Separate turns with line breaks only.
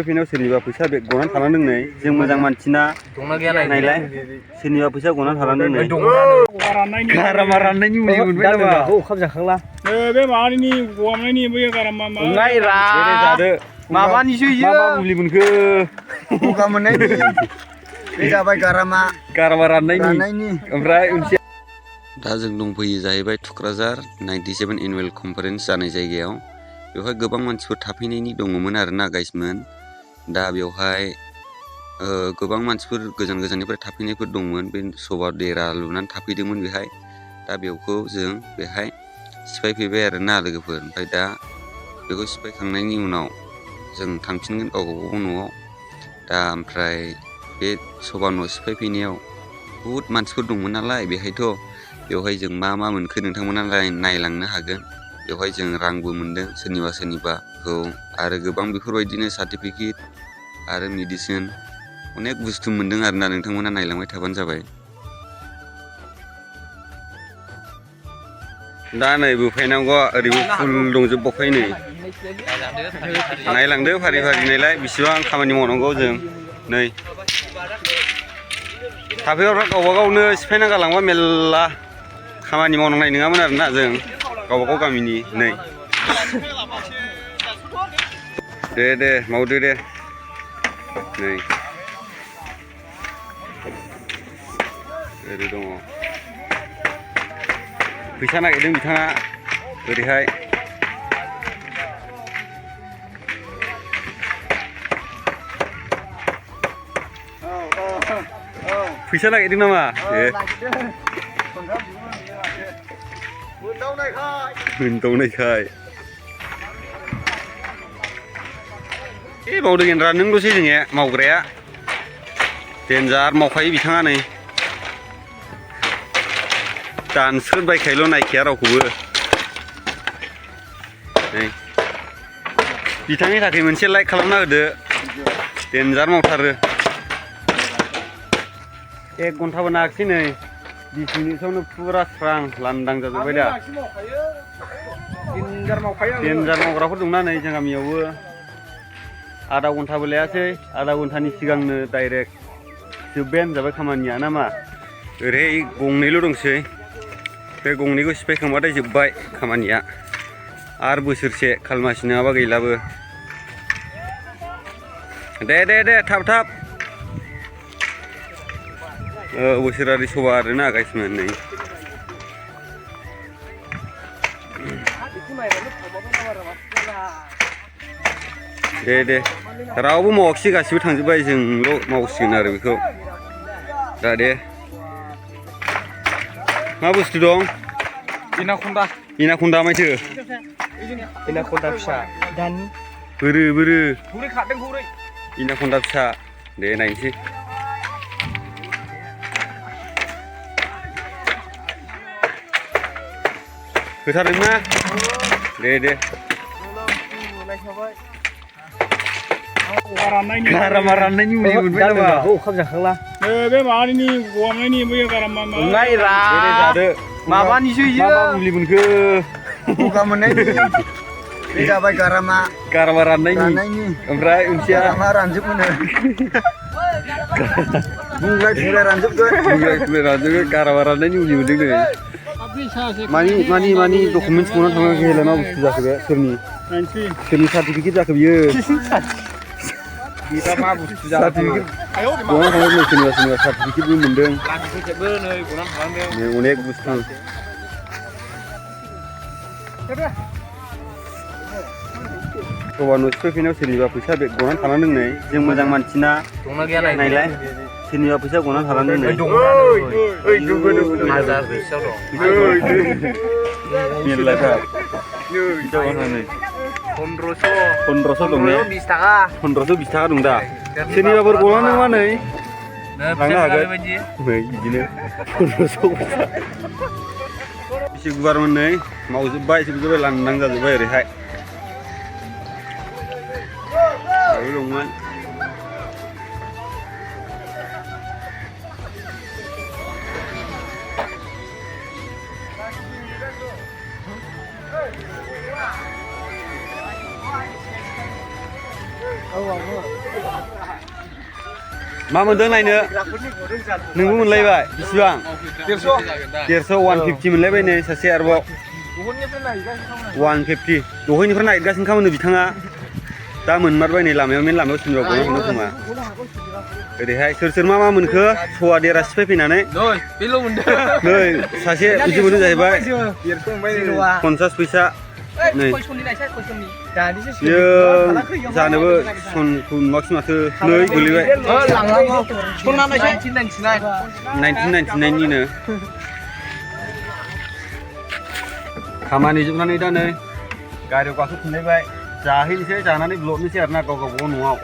फैनायाव सोरनिबा फैसा बेग गनानै थालांदों नै जों मोजां मानसिना
दंना गैया
नायलाय सोरनिबा फैसा गनानै थालांदों नै
गारामा राननायनि मुलि मोनबाय नामा
ओंखाम जाखांला
बे माबानि गगामनायनि बै गारामा
नायरा
जादो
माबानिसो इयो
मा मुलि मोनखो
गगा मोननायनि बे जाबाय गारामा
राननायनि ओमफ्राय
दा जों दंफैयो जाहैबाय थुक्राझार 97 एनुवेल कनफारेन्स जानाय जायगायाव बेवहाय गोबां मानसिफोर थाफैनायनि दङमोन आरोना गाइसमोन दा बेवहाय गोबां मानसिफोर गोजान गोजाननिफ्राय थाफैनायफोर दंमोन बे सभा देरा लुनानै थाफैदोंमोन बेहाय दा बेखौ जों बेहाय सिफायफैबाय आरोना लोगोफोर ओमफ्राय दा बेखौ सिफायखांनायनि उनाव जों थांफिनगोन गावबागाव न'आव दा ओमफ्राय बे सभा न' सिफायफैनायाव बहुद मानसिफोर दंमोन नालाय बेवहाय जों मा मोनखो नोंथांमोना नायलांनो हागोन बेवहाय जों रांबो मोनदों सोरनिबाखौ आरो गोबां बेफोरबायदिनो सार्टिफिकेट आरो मेडिसिन अनेक बुस्थु मोनदों आरोना नोंथांमोना नायलांबाय थाबानो जाबाय
दा नै बुफायनांगौ ओरैबो फुल दंजोबबावखाय नै नायलांदो फारि फारि नायलाय बेसेबां खामानि मावनांगौ जों नै थाफैग्राफ्रा गावबा गावनो सिफायना गालांबा मेल्ला खामानि मावनांनाय नङामोन आरोना जों गावबागाव गामिनि नै दे मावदो दे नै ओरै दङ फैसा नागिरदों बिथाङा ओरैहाय फैसा नागिरदों नामा मोनदावनायखाय मावदों गेन्द्रा नोंल'सै जोंनिया मावग्राया देन्जार मावखायो बिथाङा नै दानस्रोदबायखायल' नायखाया रावखौबो नै बिथांनि थाखाय मोनसे लाइक खालामना होदो देन्जार मावथारो 1 घन्टाबो नाङाखिसै नै 20 मिनिटआवनो फुरा स्रां लांदां जाजोब्बाय दा देन्जार मावग्राफोर दंना नै जों गामियावबो आधा घन्टाबो लायासै आधा घन्टानि सिगांनो डाइरेक्ट जोब्बायानो जाबाय खामानिया ना मा ओरै गंनैल' दंसै बे गंनैखौ सिफायखांबाथाय जोब्बाय खामानिया आरो बोसोरसे खालमासि नङाबा गैलाबो दे थाब बोसोरारि सभा आरोना गाइसमोन नै दे रावबो मावाखिसै गासिबो थांजोब्बाय जोंल' मावसिगोन आरो बेखौ दा दे मा बुस्थु दं इनाखन्दा माथो
इनाखन्दा फिसा दानि
बोरो
गुरै खारदों गुरै
इनाखन्दा फिसा दे नायनोसै होथारदोंना दे गारामा राननायनि मुलि मोनबाय नामा
ओंखाम जाखांला
बे माबानि गगामनायनि बै गारामा
नायरा
जादो
माबानिसो इयो
मा मुलि मोनखो
गगा मोननायनि बे जाबाय गारामा
राननायनि ओमफ्राय ओंथिया
गारामा रानजोबोनो बुंलाय रानजोबगोन
गारामा राननायनि मुलि मोनदों नै मानि डकुमेन्टस बनानै थांनांगौ मा बुस्थु जाखो बे सोरनि सार्टिफिकेट जाखो बियो
मा बुस्थु
सार्टिफिकेट गनानै थांनांगौ सोरनिबा सार्टिफिकेटबो मोनदों अनेक बुस्थु सभा न' सिफायफैनायाव सोरनिबा फैसा बेग गनानै थालांदों नै जों मोजां मानसिना
दंना गैया
नायलाय सोरनिबा फैसा गनानै थालांदों नै मेरलाथार 1500 दं ने 1520 थाखा दं दा सोरनिबाफोर गलांदोंबा नै लांनो हागोन नै बिदिनो 1500 बेसे गुवारमोन नै मावजोब्बाय जोबजोब्बाय लांदां जाजोब्बाय ओरैहाय दंमोन
औ
मा मोनदों नायनो नोंबो मोनलायबाय बेसेबां 150 मोनलायबाय नै सासे आरोबाव 150 दहायनिफ्राय नागिरगासिनो खामानि बिथाङा दा मोनमारबाय नै लामायाव मेन लामायाव सिमराव गनो हमनो खोमा ओरैहाय सोर मा मोनखो सवा देरा सिफायफैनानै नै सासे बिदि मोनदों जाहैबाय 50 फैसा नै बियो जानोबो सनखौ नुवाखिसै माथो नै गोलैबाय 1999 निनो खामानि जोबनानै दा नै गारियाव गाखोफिनलायबाय जाहैनोसै जानानै ब्लडनोसै आरोना गाव गावबागाव न'आव